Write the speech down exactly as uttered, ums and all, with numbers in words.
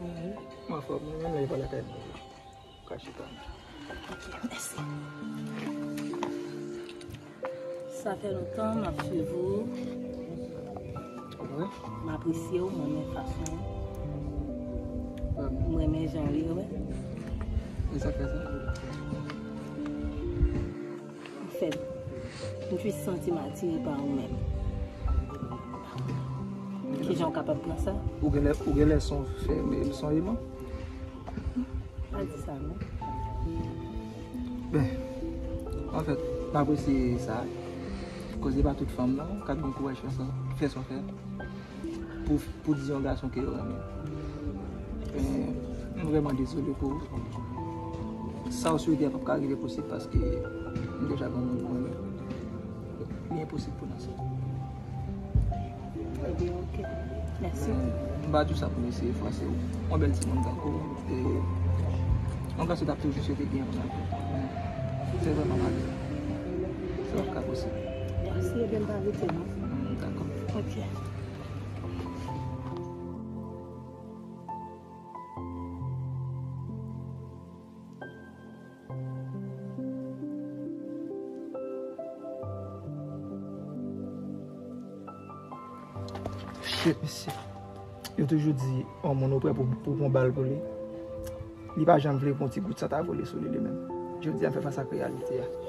Mwen anfòm, mwen menm lè pa lakay mwen. Ka chita. Ok, mèsi. Sa fè lontan m ap swiv ou. Wi. M apresye w, m renmen fason w. Wi. M renmen jan w ye, wi. E sa k fè sa? Anfen, m jis santi m atire pa ou menm. Kijan w kapab pran sa? Ou genlè, ou genlè son fè, men son eman. Pa di sa, non. Ben, anfèt, m apresye sa. Koz e pa tout fanm nan k ap gen kouraj fè sa, fè sa w fè pou, pou di yon gason ke yo renmen. Men, m vrèman dezole pou ou. Sa w swete a p ap ka rive posib paske m deja gen yon moun mwen renmen. Li enposib pou n ansanm. Ebyen, ok. Mèsi. Men, m pa di w sa pou m eseye fwase w. Yon bèl timoun tankou w, e yon gason t ap toujou swete byen pou n avè w. Se vrèman malere. Sa p ap ka posib. Mèsi, ebyen, m pa rete, non. Hmm, dakò. Ok. Shit, mesye. Yo toujou di, yon moun ou prè pou, pou pran bal pou li. Li pa janm vle pran ti gout sa ta vole sou li, li menm. Jodi a, m fè fas ak reyalite a.